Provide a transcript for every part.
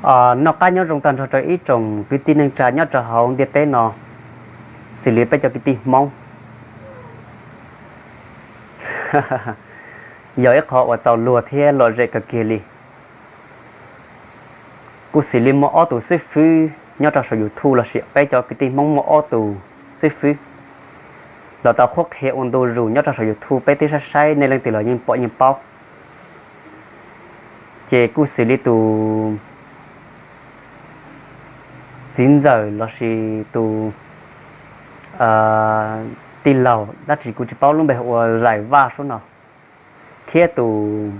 Noj qab nyob zoo tag nrho rau ib tsoom kwv tij neej tsa nyob rau hauv ntiaj teb no, xws li peb cov kwv tij Hmoob. Yog ib qho uas txaus luag thiab lom zem kawg kiag li. Kuj xws li muaj ob tug xib fwb nyob rau saum YouTube lossis peb cov kwv tij Hmoob muaj ob tug xib fwb los tau qhuab qhia ua ntu zus nyob rau saum YouTube, peb twb saib saib nej leej twg los yeej pom yeej paub. Ces kuj xws li tus txiv ntxawm lossis tus tij laug dab tsi kuv tsis paub lub npe ua Zais Vaj Sub no, thiab tus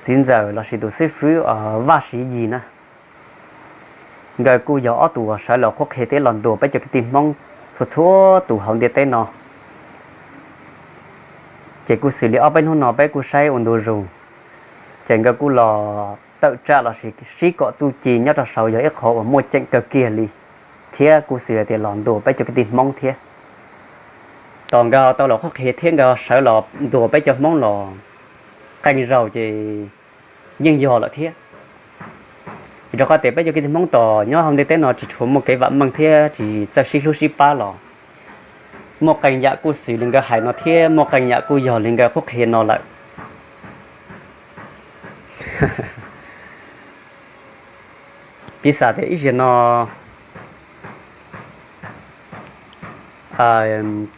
txiv ntxawm lossis tus xib fwb Vaj Siv Yis na, nkawd kuj yog ob tug uas sawv los qhuab qhia thiab los ntuas peb cov kwv tij Hmoob txhua txhua tus hauv ntiaj teb no. Ces kuj xws li ob peb hnub no peb kuj saib ua ntu zus, ces nkawd kuj los tawm tsam lossis sib kom txuj ci nyob rau saud yog ib qho uas muaj ceem kawg kiag li, thiab kuj xws hais tias los ntuas peb cov kwv tij Hmoob thiab. Tos nkawd tau los qhuab qhia thiab nkawd sawv los ntuas peb cov Hmoob los qee zaus ces yeej yog lawm thiab. Vim rau qhov tias peb cov kwv tij Hmoob tos nyob hauv ntiaj teb no tsis tshua muaj kev vam meej thiab tsis txawj sib hlub sib pab los, muaj qee yam kuj xws li nkawd hais no thiab muaj qee yam kuj yog li nkawd qhuab qhia no lawm. Piv xam tias ib zaug no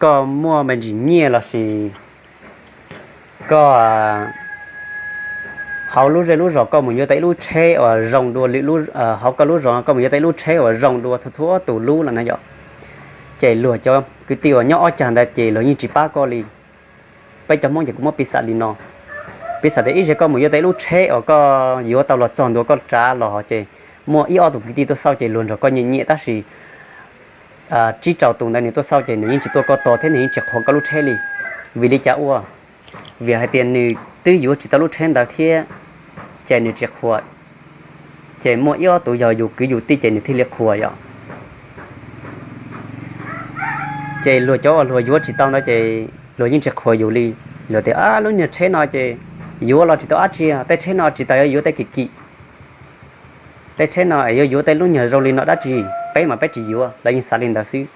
koj muaj me ntsis nyiaj lossis koj hauv lub zej lub zos koj mus yuav tau ib lub tsheb uas zoo dua lwm, hauv koj lub zos koj mus yuav tau ib lub tsheb uas zoo dua txhua txhua tus lub lawm na yom, ces luag cov kwv tij uas nyob ob cag ntawd ces luag yeej tsis pab koj li. Peb cov Hmoob ces kuv muab piv xam li no, piv xam tias ib zaug koj mus yuav tau ib lub tsheb uas koj yuav tau los txog ntua koj tsav los ces muaj ib ob tus kwv tij tuaj xauj ces luag nrog koj nyiam nyiam tab sis tsib rau tus ntawd nws tuaj xauj ces nws yeej tsis tuaj koj tog thiab nws yeej tsis qhuas koj lub tsheb li. Vim li cas ua? Vim hais tias nws twb yuav tsis tau lub tsheb ntawd thiab ces nws tsis qhuas, ces muaj ib ob tus yog yus kwv yus tij ces nws thiaj li qhuas yom. Ces luag cov uas luag yuav tsis tau ntawd ces luag yeej tsis qhuas yus li. Luag tias lub niag tsheb no ces yuav los tsis tau dab tsi, tej tsheb no tsis tas yuav yuav tej kim kim, tej tsheb no es yuav yuav tej lub nyuag zoo li no dab tsi, peb mas peb tsis yuav, lawv yeej xav li ntawd xwb.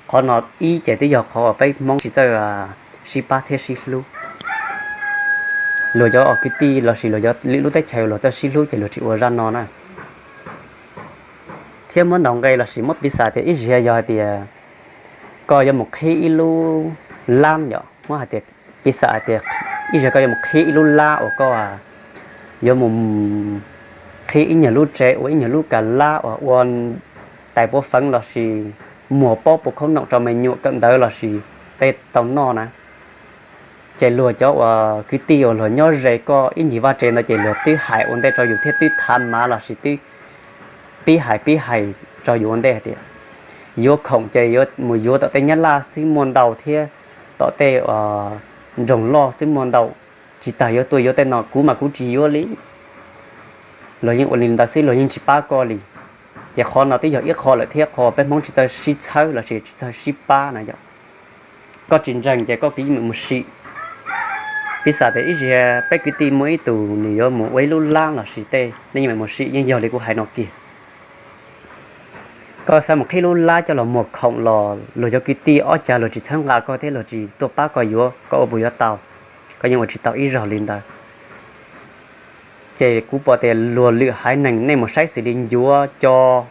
Qhov no ib ces twb yog qhov uas peb Hmoob tsis txawj sib pab thiab sib hlub. Luag cov uas kwv tij lossis luag cov lwm lub teb chaws luag txawj sib hlub ces luag tsis ua zaj no na. Thiab muab ntaus nqe lossis muab piv xam tias ib zaug yog hais tias koj yuav mus qhib ib lub lab yom, muab hais tias piv xam hais tias ib zaug koj yuav mus qhib ib lub lab uas koj yuav mus qhib ib nyuag lub tsev ua ib nyuag lub ka lab uas ua tais puav feev lossis muag pob puav khaub noom rau me nyuam kawm ntawv lossis tej tau noj na. Ces luag cov uas kwv tij uas luag nyob ze koj ib ncig vaj tsev ntawd ces luag twb hais ua ntej rau yus thiab twb thav mav lossis twb pib hais pib hais rau yus ua ntej hais tias yuav khoom ces yuav mus yuav tom tej nyab laj xwb muaj ntau thiab tom tej nroog loj xwb muaj ntau, tsis tas yuav tuaj yuav tej no kuv mas kuv tsis yuav li. Luag yeej ua li ntawd xwb luag yeej tsis pab koj li. Ces qhov no twb yog ib qho lawm thiab qhov peb Hmoob tsis txawj sib txhawb lossis tsis txawj sib pab na yom. Koj tsis ntseeg ces koj kuj yeej meem mus sim. Piv xam tias ib zaug peb kwv tij muaj ib tug nws yuav mus ua ib lub lab lossis tej nej yeej meem mus sim yeej yog li kuv hais no kiag. Koj xav mus qhib lub lab coj los muag khoom los luag cov kwv tij ob cag luag tsis txhawb nqa koj thiab luag tsis tuaj pab koj yuav koj ua puas yuav tau? Koj yeej ua tsis tau ib zaug li ntawd. Ces kuv pom tias luag lwm haiv neeg nej mus saib xws li ncuav co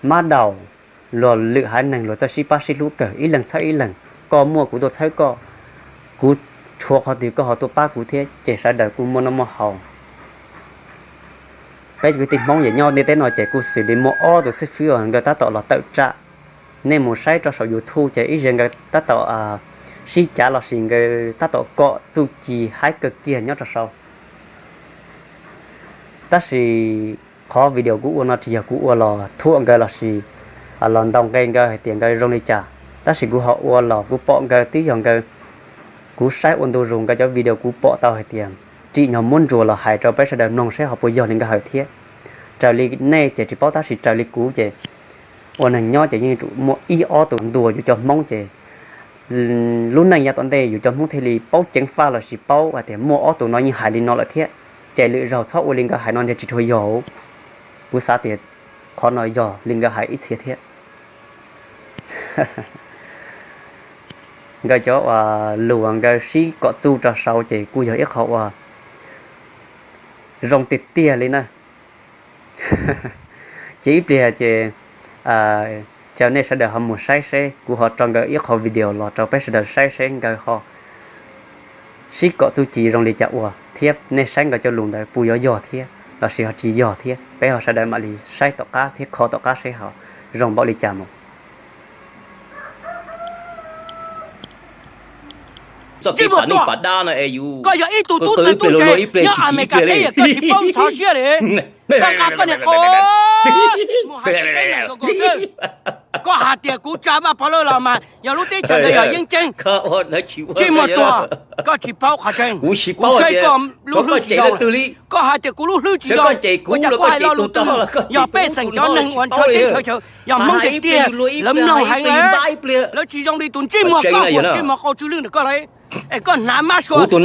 mab daum, luag lwm haiv neeg luag txawj sib pab sib hlub kawg ib leeg txhawb ib leeg, koj muaj kuv tuaj txhawb koj, kuv tshuav qhov twg koj ho tuaj pab kuv thiab ces sawv daws kuj muaj noj muaj haus. Peb kwv tij Hmoob yam nyob ntiaj teb no ces kuj xws li muaj ob tug xib fwb uas nkawd tab tom los tawm tsam. Nej mus saib rau saum YouTube ces ib zaug nkawd tab tom sib cav lossis nkawd tab tom kom txuj ci haib kawg kiag nyob rau saud. Tab sis qhov video kuv ua no tsis yog kuv ua los thuam nkawd lossis los ntaus nqe nkawd hais tias nkawd zoo li cas, tab sis kuv ho ua los kuv pom nkawd twb yog nkawd, kuv saib ua ntu zus nkawd cov video kuv pom tau hais tias tsim nyog muab ntsuas los hais rau peb sawv daws mloog saib ho puas yog li nkawd hais thiab. Raws li nej ces tsis paub tab sis raws li kuv ces ua neeg nyob ces yeej yuav tsum muaj ib ob tus ntuas yus cov Hmoob ces lub neej yav tom ntej yus cov Hmoob thiaj li paub ceev faj lossis paub hais tias muaj ob tus no yeej hais li no lawm thiab, ces lwm zaug txhob ua li nkawd hais no ntshe tsis tshua yog. Kuv xav tias qhov no yog li nkawd hais ib txhia thiab. Nkawd cov uas lus uas nkawd sib kom txuj rau saud ces kuj yog ib qho uas zoo tiag tiag li na. Ces ib pliag ces caw nej sawv daws ho mus saib seb, kuv ho tso nkawd ib qho video los rau peb sawv daws saib seb nkawd ho sib kom txuj ci zoo li cas ua thiab nej saib nkawd cov lus ntawd puas yuav yog thiab los sis ho tsis yog thiab, peb ho sawv daws mam li saib tom qab thiab kho tom qab seb ho zoo npaum li cas mus. Txoj kev pam neej pam dab no es yus, koj yog ib tug tub txawg tub ntse nyob Amelikas teb, koj tsis paub thov siab li. Koj nqa koj niag qau mus hais tej teb neeg kom koj xwb. Koj hais tias kuv tsa Vaj Pov Lawj los mas yog lub teb chaws ntawd yog yeeb ceeb, ntsej muag tuag, koj tsis paub qhov tseeb. Kuv saib koj lub hlwb tsis zoo, koj hais tias kuv lub hlwb tsis zoo, ua cas kuv hais lo lus twg? Yog pej xeem cov neeg uas ntshaw teb ntshaw chaw, yog Hmoob tiag tiag lawv mloog heev lawm. Lawv tsis zoo li tus ntsej muag koj uas ntsej muag qau tsw lwj ntawm koj li. Es koj hnav mab sua, kev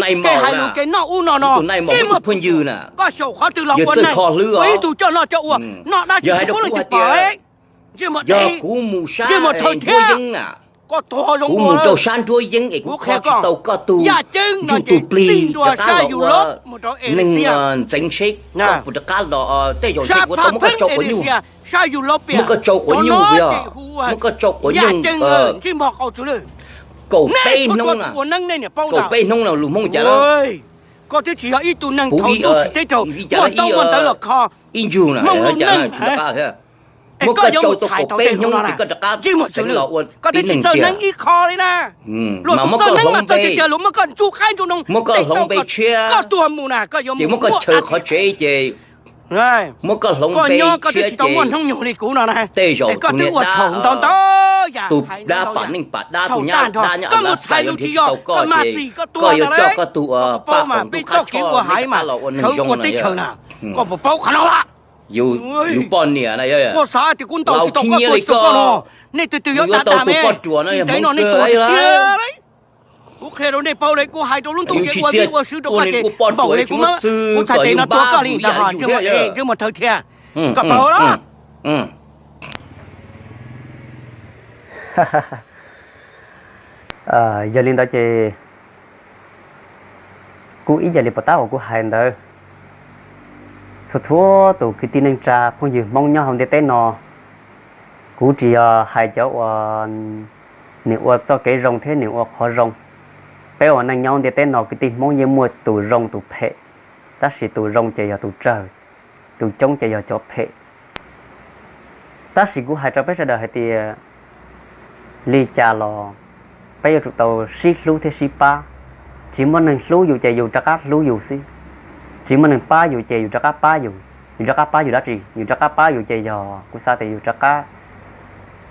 hais lus kev noj ub no no, ntsej muag phooj ywg, koj xyaum qhov twg los ua neeg, ua ib tug coj noj coj ua, noj dab tsi tsis pub leej twg pom li. Ntsej muag dev, ntsej muag thawj thiab, koj tuag zoo ua. Kuv qhia koj, yaj ceeb no ces txij ntua sab Europe mus rau Asia, sab phab pheeb Asia, sab Europe, cov no ces hu ua yaj ceeb, ntsej muag qau tsw lwj. Nej txhua txhua tus ua neeb nej niam paub ntag. Koj twb tsis yog ib tug neeg thaum ntuj tsim teb raug muaj ntaub muaj ntawv los kho Hmoob lub neej. Es koj yuav mus txhais tau tej hluas no na, ntsej muag tsw lwj, koj twb tsis txawj neeb ib qho li na. Luag tus txawj neeb mas txawj tiag tiag, luag muab koj ntxub qaib ntxub noog, koj tuag mus na koj yuav mus muaj qhov tsev ces koj nyob koj twb tsis tau muaj hnub nyoog li kuv no na. Es koj twb ua txhaum ntau ntau yam, tus dab pam neej pam dab, tus nyab dab nyob Alaska yuav nrhiav tsis tau koj ces koj yuav coj koj tus paj qaum ntuj qab tshoj, nej rov qab los ua neeg zoo na. Koj puas paub qhov no? Yus poj niam na, koj xav tias kuv ntaus tsis tau koj, tuag tsis tau koj no, nej twg twg yuav dag dag me, tsis ntev no nej tuag tiag tiag. Kuv qhia rau nej paub li, kuv hais rau lub ntuj ces ua vij ua sub rau koj ces npaum li kuv muab kuv txhais tes no tua koj li ntag, ntsej muag thawj thiab. Koj paub los? Yog li ntawd ces kuj ib yam li puas tab uas kuv hais ntawd, txhua txhua tus kwv tij neej tsa phooj ywg Hmoob nyob hauv ntiaj teb no, kuv tsis yog hais cov uas nws ua txoj kev zoo thiab nws ua qhov zoo. Peb ua neej nyob hauv ntiaj teb no kwv tij Hmoob yeej muaj tus zoo tus phem, tab sis tus zoo ces yog tus tsawg, tus coob ces yog cov phem. Tab sis kuv hais rau peb sawv daws hais tias li cas los peb yuav tsum tau sib hlub thiab sib pab. Tsis muaj neeg hlub yus ces yus rov qab hlub yus xwb. Tsis muaj neeg pab yus ces yus rov qab pab yus. Yus rov qab pab yus dab tsi? Yus rov qab pab yus ces yog kuv xav tias yus rov qab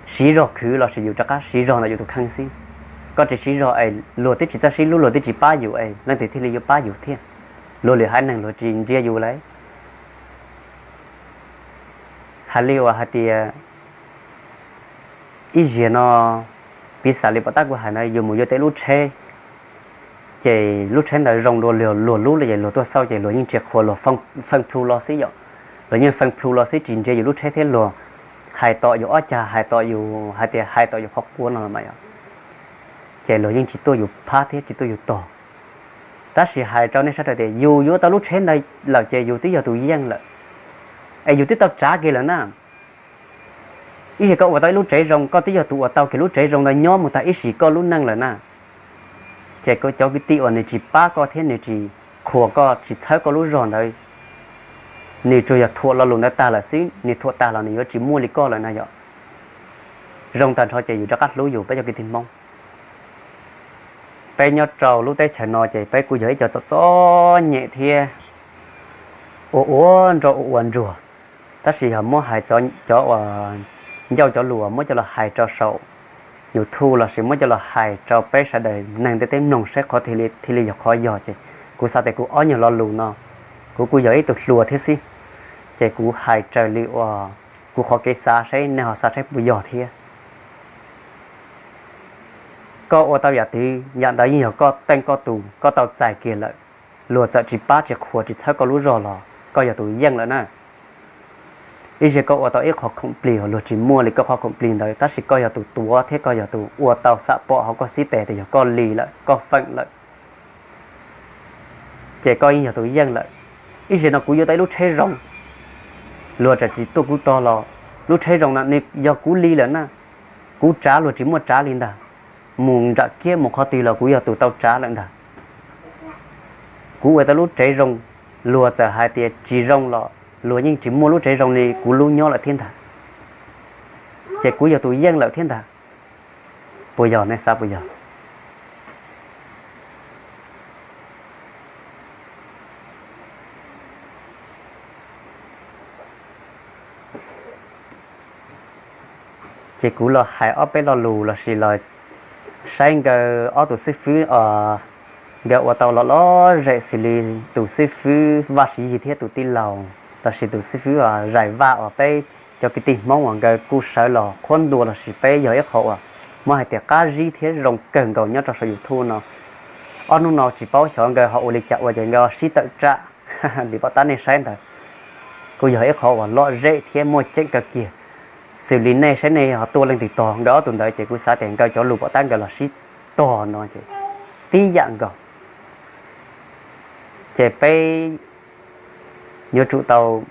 siv zog khwv los sis yus rov qab siv zog ntawm yus tus kheej xwb. Koj tsis siv zog es luag twb tsis txawj sib hlub, luag twb tsis pab yus es leej twg thiaj li yuav pab yus thiab? Luag lwm haiv neeg luag tsis ntsia yus li. Hais li uas hais tias ib zaug no, piv xam li puas tab kuv hais ntawd, yus mus yuav tej lub tsheb, ces lub tsheb ntawd zoo dua luag lub li ces luag tuaj xauj ces luag yeej tsis qhuas, luag feej plhu los xwb yom. Luag yeej feej plhu los xwb tsis ntsia yus lub tsheb thiab luag hais tom yus ob cag, hais tom yus hais tias hais tom yus qhov quav no los mas yom, ces luag yeej tsis tuaj yus phab thiab tsis tuaj yus tog. Tab sis hais rau nej sawv daws tias yus yuav tau lub tsheb ntawd lawm ces yus twb yog tus yeej lawm, es yus twb tau tsav kiag lawm na. Ib zaug koj ua tau ib lub tsev zoo, koj twb yog tus uas tau kiag lub tsev zoo ntawd nyob mus tag ib sim koj lub neej lawm na. Ces cov kwv tij uas nws tsis pab koj thiab nws tsis qhuas koj, tsis txhawb koj lub zog ntawd, nws tsuas yog thuam lo lus ntawd tag lawm xwb, nws thuam tag los nws yuav tsis muaj li koj lawm na yom. Zoo tag nrho ces yus rov qab hlub yus, peb cov kwv tij Hmoob. Peb nyob rau lub teb chaws no ces peb kuj yog ib co txom txom nyem thiab ua ua nroj ua ua ntsuag, tab sis yog muab hais cov uas ncauj cov lus muab coj los hais rau saum YouTube lossis muab coj los hais rau peb sawv daws neeg ntiaj teb mloog saib qhov thiaj li yog qhov yog ces kuv xav tias kuv ob nyuag lo lus no, kuv kuj yog ib tug hluas thiab xwb, ces kuv hais raws li uas kuv qhov kev xav saib nej ho xav saib puas yog thiab. Koj ua tau yam twg yam ntawd yeej yog koj teej koj tus, koj tau txais kiag lawm. Luag txawm tsis pab tsis qhuas tsis txhawb koj lub zog los koj yog tus yeej lawm na. Ib zaug koj ua tau ib qho khoom plig uas luag tsis muaj li koj qhov khoom plig ntawd, tab sis koj yog tus tuav thiab koj yog tus ua tau xam pom hauv koj xib tes tias yog koj li lawm, koj feem lawm, ces koj yeej yog tus yeej lawm. Ib zaug no kuv yuav tau ib lub tsheb zoo, luag tseem tsis tuaj kuv tog los lub tsheb zoo no nws yog kuv li lawm na. Kuv tsav luag tsis muaj tsav li ntag, mus nram kiab mus qhov twg los kuv yog tus tau tsav lawm ntag. Kuv ua tau lub tsev zoo, luag txawm hais tias tsis zoo los luag yeej tsis muaj lub tsev zoo li kuv lub nyob lawm thiab ntag. Ces kuv yog tus yeej lawm thiab ntag. Puas yog, nej xav puas yog? Ces kuv los hais ob peb lo lus lossis los saib nkawd ob tus xib fwb, nkawd ua tau los lom zem xws li tus xib fwb Vaj Siv Yig thiab tus tij laug, lossis tus xib fwb Zais Vaj uas peb cov kwv tij Hmoob uas nkawd kuj sawv los qhuab ntuas lossis peb yog ib qho uas muab hais tias qab zib thiab zoo kawg nkaus nyob rau saum YouTube no. Ob hnub no tsis paub xyov nkawd ho ua li cas ua ces nkawd sib tawm tsam li pom tab nej saib ntawd. Kuj yog ib qho uas lom zem thiab muaj ceem kawg kiag. Xws li nej saib nej ho tuaj leej twg tog nkawd ob tug ntawd ces kuv xav tias nkawd cov lus pom tab nkawd los sib tog no ces tib yam nkaus. Ces peb yuav tsum tau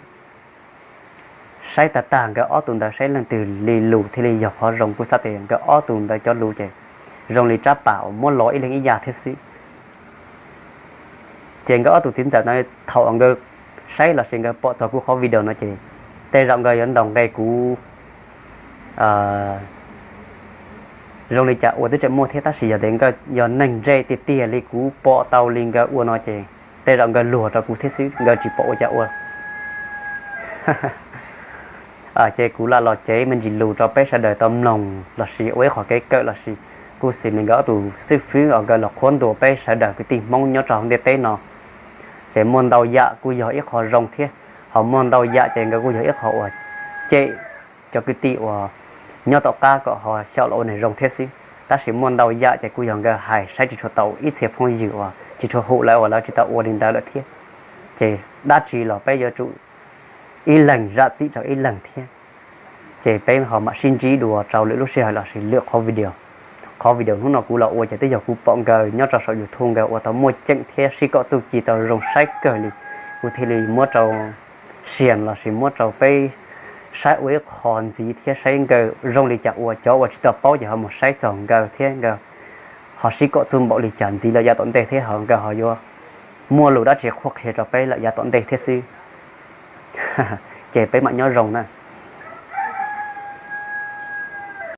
saib tag tag nkawd ob tug ntawd saib leej twg li lus thiaj li yog qhov zoo. Kuv xav tias nkawd ob tug ntawd cov lus ces zoo li rab pas uas muab los ib leeg ib yam thiab xwb. Ces nkawd ob tug txiv ntxawm no thaum uas nkawd saib lossis nkawd pom txog kuv qhov video no ces tej zaum nkawd yuav ntaus nqe kuv zoo li cas ua twb tseem muaj thiab, tab sis yog tias nkawd yog neeg ntse tiag tiag li kuv pom tau li nkawd ua no ces tej zaum nkawd luag rau kuv thiab xwb, nkawd tsis pom ua cas ua. Ces kuv lam los cev me ntsis lus rau peb sawv daws tau mloog lossis ua ib qho kev kawm lossis kuj xws li nkawd ob tus xib fwb uas nkawd los qhuab ntuas peb sawv daws kwv tij Hmoob nyob rau hauv ntiaj teb no. Ces muaj ntau yam kuj yog ib qho zoo thiab, ho muaj ntau yam ces nkawd kuj yog ib qho uas cem cov kwv tij uas nyob tom qab kom ho xyaum los ua neeg zoo thiab xwb. Tab sis muaj ntau yam ces kuj yog nkawd hais saib tsis tshua tau ib txhia phooj ywg uas tsis tshua hum lawv uas lawv tsis tau ua li ntawd lawm thiab. Ces dab tsi los peb yuav tsum ib leeg zam txim rau ib leeg thiab. Ces peb ho mam sib ntsib dua rau lwm lub sij hawm lossis lwm qhov video. Qhov video hnub no kuv los ua ces twb yog kuv pom nkawd nyob rau saum YouTube nkawd ua tau muaj ceem thiab sib kom txuj ci tau zoo saib kawg li. Kuv thiaj li muab rau share lossis muab rau peb saib ua ib qho ntxiv thiab saib nkawd zoo li cas ua. Cov uas tsis tau paub ces ho mus saib txog nkawd thiab nkawd ho sib kom txuj npaum li cas ntxiv lawm yav tom ntej thiab ho nkawd ho yuav muaj lus dab tsi qhuab qhia rau peb lawm yav tom ntej thiab xwb. Ces peb mam nyob zoo na.